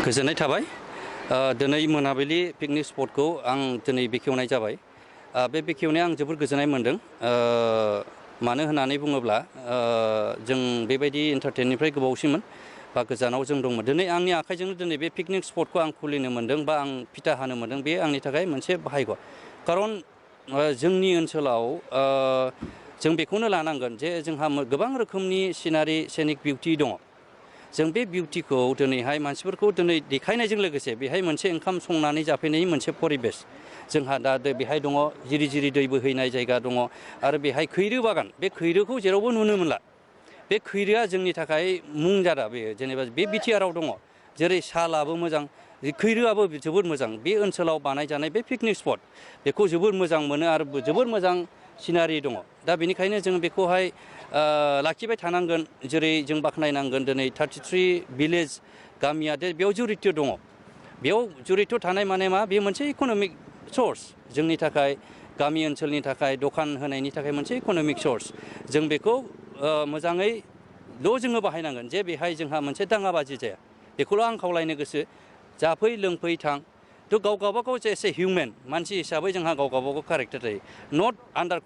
गोजोननाय थाबाय दिनै मोनाबिलि पिकनिक स्पटखौ आं दिनै बेखेवनाय जाबाय बे बेखेवनाया आं जोबोद गोजोननाय मोनदों मानो होननानै बुङोब्ला जों बेबायदि एन्टारटेननिफ्राय गोबावसिनमोन बा गोजानाव जों दंमोन दिनै आंनि आखाइजोंनो दिनै बे पिकनिक स्पटखौ आं खुलिनो मोनदों बा आं फिथा हानो मोनदों बे आंनि थाखाय मोनसे भाग्य खारन जोंनि ओनसोलाव जों बेखौनो लानांगोन जे जोंहा गोबां रोखोमनि सिनारि सेनिक बिउटि दङ जों बे बिउटिखौ दिनैहाय मानसिफोरखौ दिनै देखायनायजों लोगोसे बेहाय मोनसे ओंखाम संनानै जाफैनायनि मोनसे परिबेस जोंहा दा बेहाय दङ जिरि जिरि दै बोहैनाय जायगा दङ आरो बेहाय खैरो बागान बे खैरोखौ जेरावबो नुनो मोनला बे खैरोआ जोंनि थाखाय मुंजादा बे जेनेबा बे बिटिआरआव दङ जेरै सालाबो मोजां खैरोआबो जोबोद मोजां बे ओनसोलाव बानायजानाय बे पिकनिक स्पट बेखौ जोबोद मोजां मोनो आरो जोबोद मोजां सिनारि दङ दा बेनिखायनो जों बेखौहाय लाखिबाय थानांगोन जेरै जों बाख्नायनांगोन दिनै 33 भिलेज गामिया बेयाव जुरित दङ बेयाव जुरित थानाय माने मा बे मोनसे इक'नमिक सर्स जोंनि थाखाय गामि ओनसोलनि थाखाय दखान होनायनि थाखाय मोनसे इक'नमिक सर्स जों बेखौ मोजाङैल' जोङो बाहायनांगोन जे बेहाय जोंहा मोनसे दाङाबाजि जाया बेखौल' आं खावलायनो गोसो जाफै लोंफै थां थ' गाव गावबागाव जे एसे हिउमेन मानसि हिसाबै जोंहा गाव गावबागाव कारेक्टार थायो नट आन्डार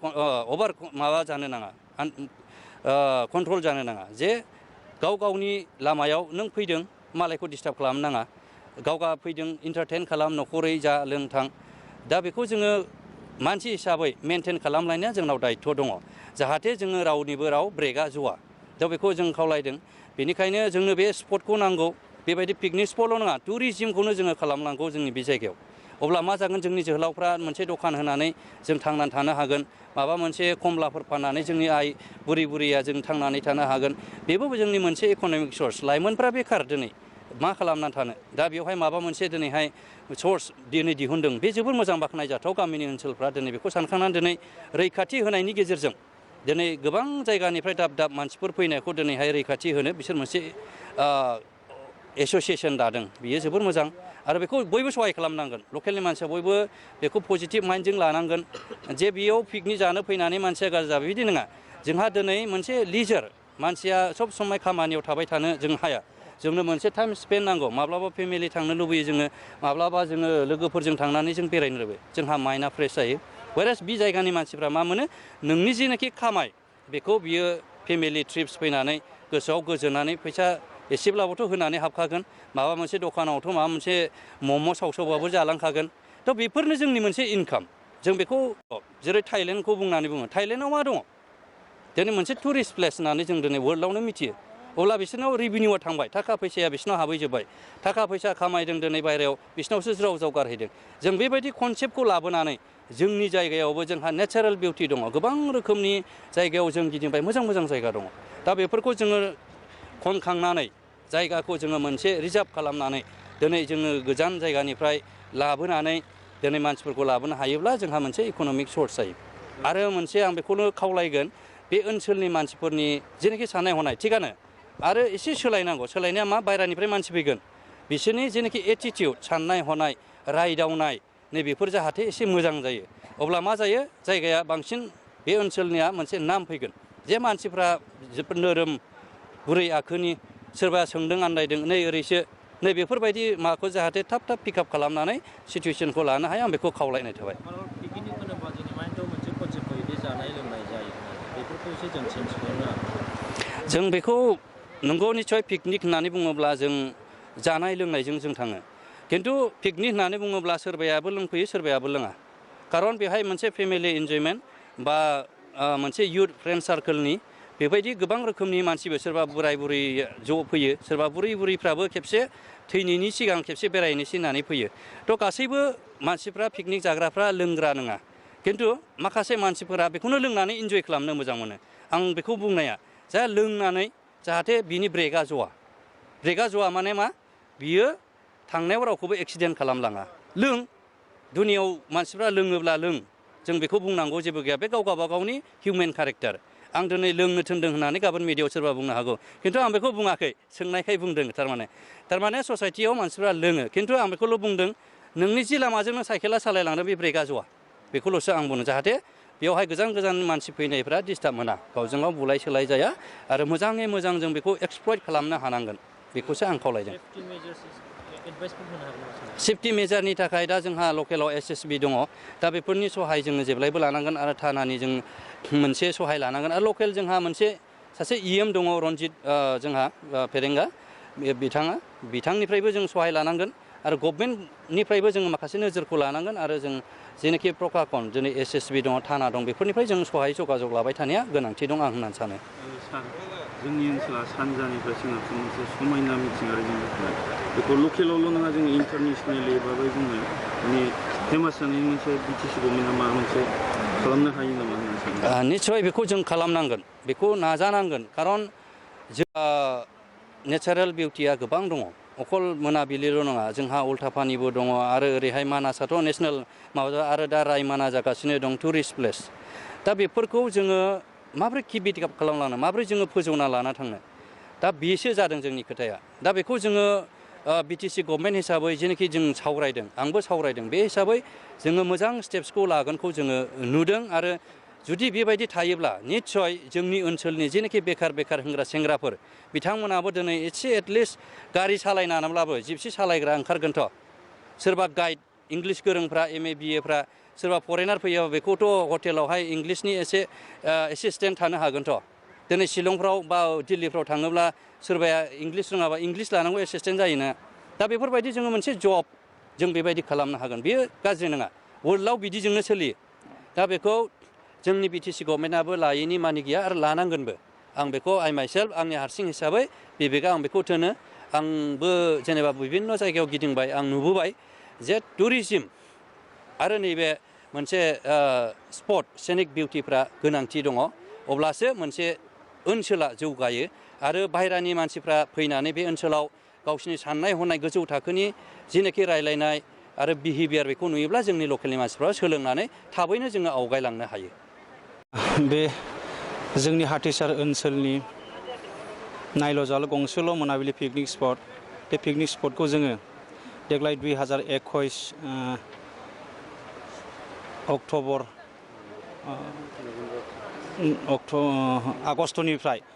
अभार माबा जानो नाङा कन्ट्रल जानो नाङा जे गाव गावनि लामायाव नों फैदों मालायखौ डिस्टार्ब खालामनो नाङा गाव फैदों इन्टारटेन खालाम न'खरै जा लों थां दा बेखौ जोङो मानसि हिसाबै मेनटेन खालामलायनाया जोंनाव दायथ' दङ जाहाथे जोङो रावनिबो राव ब्रेकआ जआ दा बेखौ जों खावलायदों बेनिखायनो जोंनो बे स्पटखौ नांगौ बेबायदि पिकनिक स्पटल' नङा टुरिजिमखौनो जोङो खालामनांगौ जोंनि बे जायगायाव अब्ला मा जागोन जोंनि जोहोलावफ्रा मोनसे दखान होनानै जों थांनानै थानो हागोन माबा मोनसे खमलाफोर फाननानै जोंनि बुरै बुरैया जों थांनानै थानो हागोन बेबो जोंनि मोनसे इक'नमिक सर्स लाइमोनफ्रा बेखार दिनै मा खालामनानै थानो दा बेवहाय माबा मोनसे दिनैहाय सर्स दिनै दिहुनदों बे जोबोर मोजां बाख्नायजाथाव गामिनि ओनसोलफ्रा दिनै बेखौ सानखांनानै दिनै रैखाथि होनायनि गेजेरजों दिनै गोबां जायगानिफ्राय दाब दाब मानसिफोर फैनायखौ दिनैहाय रैखाथि होनो बिसोर मोनसे एस'सियेसन दादों बियो जोबोर मोजां आरो बेखौ बयबो सहाय खालामनांगोन लकेलनि मानसिया बयबो बेखौ पजिटिभ माइन्डजों लानांगोन जे बेयाव पिकनिक जानो फैनानै मानसिया गाज्रि जाबाय बिदि नङा जोंहा दिनै मोनसे लिजार मानसिया सब समाय खामानियाव थाबाय थानो जों हाया जोंनो मोनसे टाइम स्पेन्ड नांगौ माब्लाबा फेमिलि थांनो लुबैयो जोङो माब्लाबा जोङो लोगोफोरजों थांनानै जों बेरायनो लुबैयो जोंहा माइन्डआ फ्रेस जायो वेरास बि जायगानि मानसिफ्रा मा मोनो नोंनि जेनाखि खामाय बेखौ बियो फेमिलि ट्रिप्स फैनानै गोसोआव गोजोननानै फैसा एसेब्लाबोथ' होनानै हाबखागोन माबा मोनसे दखानावथ' माबा मोनसे मम' सावसावबाबो जालांखागोन थ' बेफोरनो जोंनि मोनसे इनकाम जों बेखौ जेरै थाइलेण्डखौ बुंनानै बुङो थाइलेण्डआव मा दङ दिनै मोनसे टुरिस्ट प्लेस होननानै जों दिनै वर्ल्डआवनो मिथियो अब्ला बिसोरनाव रेभिनिउआ थांबाय थाखा फैसाया बिसोरनाव हाबहैजोब्बाय थाखा फैसा खामायदों दिनै बायहेरायाव बिसोरनावसो ज्राव ज्राव गारहैदों जों बेबायदि कनसेप्टखौ लाबोनानै जोंनि जायगायावबो जोंहा नेचारेल बिउटि दङ गोबां रोखोमनि जायगायाव जों गिदिंबाय मोजां मोजां जायगा दङ दा बेफोरखौ जोङो खनखांनानै जायगाखौ जोङो मोनसे रिजार्भ खालामनानै दिनै जोङो गोजान जायगानिफ्राय लाबोनानै दिनै मानसिफोरखौ लाबोनो हायोब्ला जोंहा मोनसे इक'नमिक सर्स जायो आरो मोनसे आं बेखौनो खावलायगोन बे ओनसोलनि मानसिफोरनि जेनाखि साननाय हनाय थिगानो आरो एसे सोलायनांगौ सोलायनाया मा बायह्रानिफ्राय मानसि फैगोन बिसोरनि जेनाखि एटिटिउड साननाय हनाय रायदावनाय नैबेफोर जाहाथे एसे मोजां जायो अब्ला मा जायो जायगाया बांसिन बे ओनसोलनिया मोनसे नाम फैगोन जे मानसिफ्रा जोबोद नोरोम गुरै आखुनि सोरबा सोंदों आन्दायदों नै ओरैसो नै बेफोरबायदि माबाखौ जाहाथे थाब थाब पिकआप खालामनानै सिटुवेसनखौ लानो हाया आं बेखौ खावलायनाय थाबाय पिकनिक होनोबा जोंनि माइन्डआव मोनसे कनसेप्ट फैयो बे जानाय लोंनाय जायो बेफोरखौ एसे जों चेन्ज खालामनो जों बेखौ नंगौ निस्सय पिकनिक होननानै बुङोब्ला जों जानाय लोंनायजों जों थाङो खिन्थु पिकनिक होननानै बुङोब्ला सोरबायाबो लोंफैयो सोरबायाबो लोङा खारन बेहाय मोनसे फेमिलि इन्जयमेन्ट बा मोनसे इयुथ फ्रेन्ड सार्कोलनि बेबायदि गोबां रोखोमनि मानसिबो सोरबा बोराय बुरै ज' फैयो सोरबा बुरै बुरैफ्राबो खेबसे थैनायनि सिगां खेबसे बेरायनोसै होननानै फैयो थ' गासैबो मानसिफ्रा पिकनिक जाग्राफ्रा लोंग्रा नङा खिन्थु माखासे मानसिफोरा बेखौनो लोंनानै इन्जय खालामनो मोजां मोनो आं बेखौ बुंनाया जा लोंनानै जाहाथे बिनि ब्रेकआ जआ माने मा बियो थांनायाव रावखौबो एक्सिडेन्ट खालामलाङा लों दुनियाव मानसिफ्रा लोङोब्ला लों जों बेखौ बुंनांगौ जेबो गैया बे गाव गावबागावनि हिउमेन कारेक्टार आं दिनै लोंनो थिनदों होननानै गाबोन मिडियायाव सोरबा बुंनो हागौ खिन्थु आं बेखौ बुङाखै सोंनायखाय बुंदों थारमाने ससाइटियाव मानसिफ्रा लोङो खिन्थु आं बेखौल' बुंदों नोंनि जि लामाजों नों साइकेला सालायलांदों बे ब्रेकआ जआ बेखौल'सो आं बुंनो जाहाथे बेवहाय गोजान गोजान मानसि फैनायफ्रा डिस्टार्ब मोना गावजों गाव बुलाय सोलाय जाया आरो मोजाङै मोजां जों बेखौ एक्सप्लइट खालामनो हानांगोन बेखौसो आं खावलायदों। सेफ्टि मेजार्स एडभाइसफोर होनो हागोन नामा सार? सेफ्टि मेजारनि थाखाय दा जोंहा लकेलाव SSB दङ, दा बेफोरनि सहाय जोङो जेब्लायबो लानांगोन आरो थानानि जों मोनसे सहाय लानांगोन आरो लकेल जोंहा मोनसे सासे EM दङ रनजित जोंहा फेरेंगा बिथांनिफ्रायबो जों सहाय लानांगोन आरो गभर्नमेन्टनिफ्रायबो जों माखासे नोजोरखौ लानांगोन आरो जों जेनोखि प्रकाकन दिनै SSB दङ थाना दं बेफोरनिफ्राय जों सहाय जगाजग लाबाय थानाया गोनांथि दं आं होननानै सानो। सार जोंनि ओनसोला सानजानिफ्राय सोनाबजों मोनसे समायना मिथिंगायारि जों बुंनाय बेखौ लकेलावल' नङा जों इन्टारनेसनेलिबाबो जोङो माने फेमास जानायनि मोनसे BTC गभर्नमेन्टआ माबा मोनसे खालामनो हायो नामा होननानै सानो? निस्सय बेखौ जों खालामनांगोन, बेखौ नाजानांगोन, खारन जोंहा नेचारेल बिउटिया गोबां दङ, अखल मोनाबिलिल' नङा, जोंहा उल्टापानिबो दङ आरो ओरैहाय मानासाथ' नेसनेल माबा आरो दा रायमाना जागासिनो दं टुरिस्ट प्लेस। दा बेफोरखौ जोङो माबोरै किप इट आप खालामलांनो, माबोरै जोङो फोजौना लाना थांनो, दा बेसो जादों जोंनि खोथाया। दा बेखौ जोङो BTC गभर्नमेन्ट हिसाबै जेनाखि जों सावरायदों, आंबो सावरायदों, बे हिसाबै जोङो मोजां स्टेप्सखौ लागोनखौ जोङो नुदों आरो जुदि बेबायदि थायोब्ला निस्सय जोंनि ओनसोलनि जेनाखि बेखार होंग्रा सेंग्राफोर बिथांमोनाबो दिनै एसे एटलिस्ट गारि सालायनानैब्लाबो जिपसि सालायग्रा ओंखारगोनथ', सोरबा गाइड इंलिश गोरोंफ्रा MA BA फ्रा सोरबा फरेनार फैयोबा बेखौथ' हटेलावहाय इंलिशनि एसे एसिस्टेन्ट थानो हागोनथ'। दिनै शिलंफ्राव बा दिल्लीफ्राव थाङोब्ला सोरबाया इंलिश रोङाबा इंलिश लानांगौ एसिस्टेन्ट जायोना। दा बेफोरबायदि जोङो मोनसे जब जों बेबायदि खालामनो हागोन, बेयो गाज्रि नङा, वर्ल्डआव बिदिजोंनो सोलियो। दा बेखौ जोंनि BTC गभर्नमेन्टआबो लायैनि मानि गैया आरो लानांगोनबो। आं बेखौ माइसेल्फ आंनि हारसिं हिसाबै बिबेका आं बेखौ थोनो। आंबो जेनेबा बिभिन्न जायगायाव गिदिंबाय, आं नुबोबाय जे टुरिजिम आरो नैबे मोनसे स्पट सिनिक बिउटिफ्रा गोनांथि दङ, अब्लासो मोनसे ओनसोला जौगायो आरो बाहेरानि मानसिफ्रा फैनानै बे ओनसोलाव गावसिनि साननाय हनाय गोजौ थाखोनि जेनाखि रायलायनाय आरो बिहेभियार बेखौ नुयोब्ला जोंनि लकेलनि मानसिफ्रा सोलोंनानै थाबैनो जोङो आवगायलांनो हायो। बे जोंनि हाथिसार ओनसोलनि नायल' जाल' गंसेल' मोनाबिलि पिकनिक स्पट, बे पिकनिक स्पटखौ जोङो देग्लाय 2021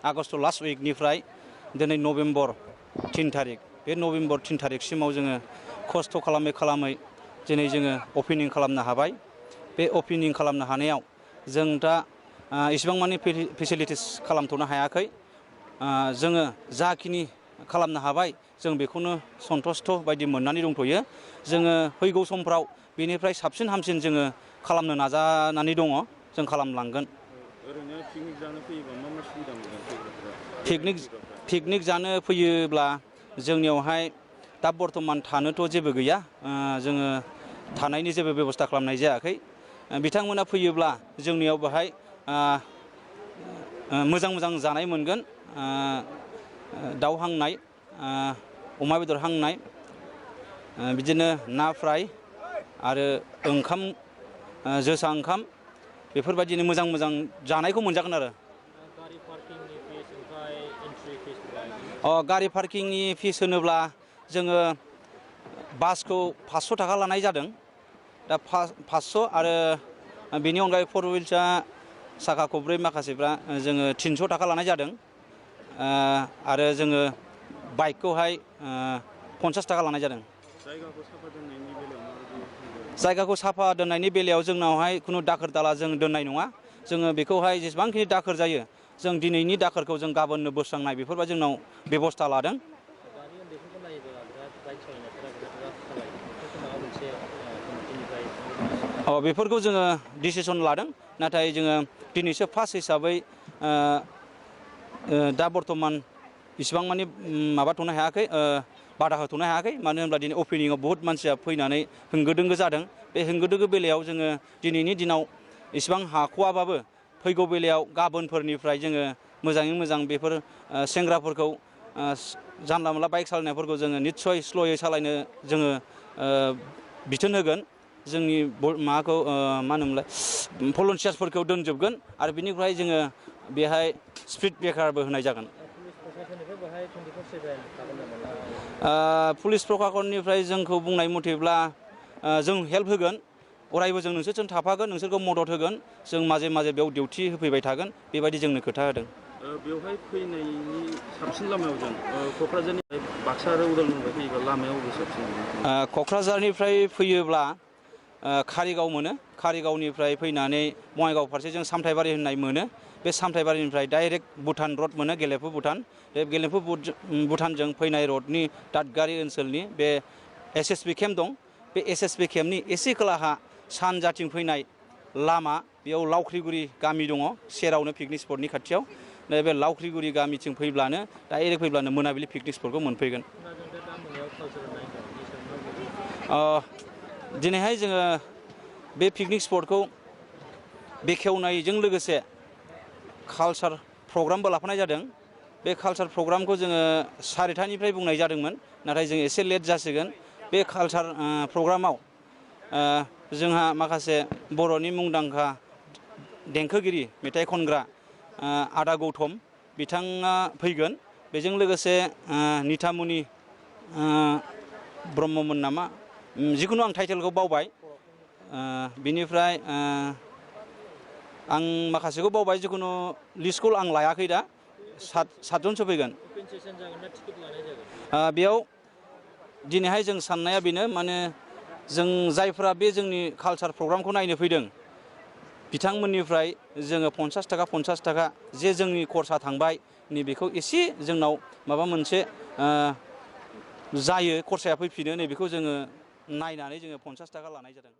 आगस्ट लास्ट उइकनिफ्राय दिनै नभेम्बर 3 थारिख, बे नभेम्बर 3 थारिखसिमाव जोङो खस्थ' खालामै दिनै जोङो अपेनिं खालामनो हाबाय। बे अपेनिं खालामनो हानायाव जों दा इसिबां मानि फेसिलिटिस खालामथ'नो हायाखै। जोङो जाखिनि खालामनो हाबाय जों बेखौनो सन्थुष्ट बायदि मोननानै दंथ'यो। जोङो फैगौ समफ्राव बेनिफ्राय साबसिन हामसिन जोङो खालामनो नाजानानै दङ, जों खालामलांगोन। ओरैनो पिकनिक जानो फैयोबा मा सुबिदा मोनगोन फैग्राफ्रा? पिकनिक जानो फैयोब्ला जोंनियावहाय दा बर्थमान थानोथ' जेबो गैया, जोङो थानायनि जेबो बेबस्था खालामनाय जायाखै। बिथांमोना फैयोब्ला जोंनियाव बेहाय मोजां जानाय मोनगोन, दाउ हांनाय, अमा बेदर हांनाय, बिदिनो ना फ्राय आरो ओंखाम, जोसा ओंखाम, बेफोरबायदिनो मोजां जानायखौ मोनजागोन आरो। गारि पार्किंनि फिस ओमफ्राय एन्ट्रि फिस? गारि पार्किंनि फिस होनोब्ला जोङो बासखौ 500 थाखा लानाय जादों। दा 500 आरो बेनि अनगायै फर हुइल्सआ साखा खबब्रै माखासेफ्रा जोङो 300 थाखा लानाय जादों। आरो जोङो बाइकखौहाय 50 थाखा लानाय जादों। जायगाखौ साफा दोननायनि बेलायाव माबायदि? जायगाखौ साफा दोननायनि बेलायाव जोंनावहाय खुनु दाखोर दाला जों दोननाय नङा। जोङो बेखौहाय जेसेबांखिनि दाखोर जायो जों दिनैनि दाखोरखौ जों गाबोननो बोस्रांनाय बेफोरबायदि जोंनाव बेबस्था लादों। दानि उन्दैफोरखौ नायोब्ला बिराद बाइक सालायनायफोरा बिराद सालायो, बेफोरखौ माबा मोनसे कमिटिनिफ्राय? बेफोरखौ जोङो डिसिसन लादों, नाथाय जोङो दिनैसो फार्स्ट हिसाबै दा बर्थमान इसिबां मानि माबाथ'नो हायाखै, बादा होथ'नो हायाखै। मानो होनब्ला दिनै अपेनिङाव बहुत मानसिया फैनानै होंगो दोंगो जादों। बे होंगो दोंगो बेलायाव जोङो दिनैनि दिनाव इसिबां हाख'वाबाबो फैगौ बेलायाव गाबोनफोरनिफ्राय जोङो मोजाङै मोजां बेफोर सेंग्राफोरखौ जानला मोनला बाइक सालायनायफोरखौ जोङो निस्सय स्ल'यै सालायनो जोङो बिथोन होगोन। जोंनि माबाखौ मा होनोमोनलाय भलुन्टियार्सफोरखौ दोनजोबगोन आरो बिनिफ्राय जोङो बेहाय स्पिड ब्रेकारबो होनाय जागोन। पुलिस प्रसासननिफ्राय बेहाय 24/7 थागोन नामा? पुलिस प्रसासननिफ्राय जोंखौ बुंनाय मथेब्ला जों हेल्प होगोन, अरायबो जों नोंसोरजों थाफागोन, नोंसोरखौ मदद होगोन, जों माजे बेयाव डिउटि होफैबाय थागोन, बेबायदि जोंनो खोथा होदों। बेवहाय फैनायनि साबसिन लामायाव जों क'क्राझारनिफ्राय बाक्सा आरो उदालगुरिनिफ्राय फैयोबा लामायाव बबे साबसिन? क'क्राझारनिफ्राय फैयोब्ला कारिगाव मोनो, कारिगावनिफ्राय फैनानै बङाइगाव फारसे जों सामथाइबारि होननाय मोनो। बे सामथाइबारिनिफ्राय डाइरेक्ट भुटान रड मोनो, गेलेफु भुटान। बे गेलेफु भुटानजों फैनाय रडनि दादगारि ओनसोलनि बे SSB केम्प दं। बे SSB केम्पनि एसे खोलाहा सानजाथिं फैनाय लामा, बेयाव लावख्रिगुरि गामि दङ, सेरावनो पिकनिक स्पटनि खाथियाव। बे लावख्रिगुरि गामिथिं फैब्लानो डाइरेक्ट फैब्लानो मोनाबिलि पिकनिक स्पटखौ मोनफैगोन। दिनैहाय जोङो बे पिकनिक स्पटखौ बेखेवनायजों लोगोसे कालचार प्रग्रामबो लाफानाय जादों। बे कालचार प्रग्रामखौ जोङो 4:30निफ्राय बुंनाय जादोंमोन, नाथाय जों एसे लेट जासिगोन। बे कालचार प्रग्रामाव जोंहा माखासे बर'नि मुंदांखा देंखोगिरि, मेथाइ खनग्रा आदा गौतम बिथाङा फैगोन। बेजों लोगोसे निथामुनि ब्रह्ममोन नामा, जिखुनु आं टाइटेलखौ बावबाय। बिनिफ्राय आं माखासेखौ बावबाय, जिखुनु लिस्टखौ आं लायाखै दा। 7जनसो फैगोन। बेयाव दिनैहाय जों साननाया बेनो, माने जों जायफ्रा बे जोंनि कालचार प्रग्रामखौ नायनो फैदों बिथांमोननिफ्राय जोङो 50 थाखा जे जोंनि खरसा थांबाय, नैबेखौ एसे जोंनाव माबा मोनसे जायो, खरसाया फैफिनो, नैबेखौ जोङो नायनानै जोङो 50 थाखा लानाय जादों।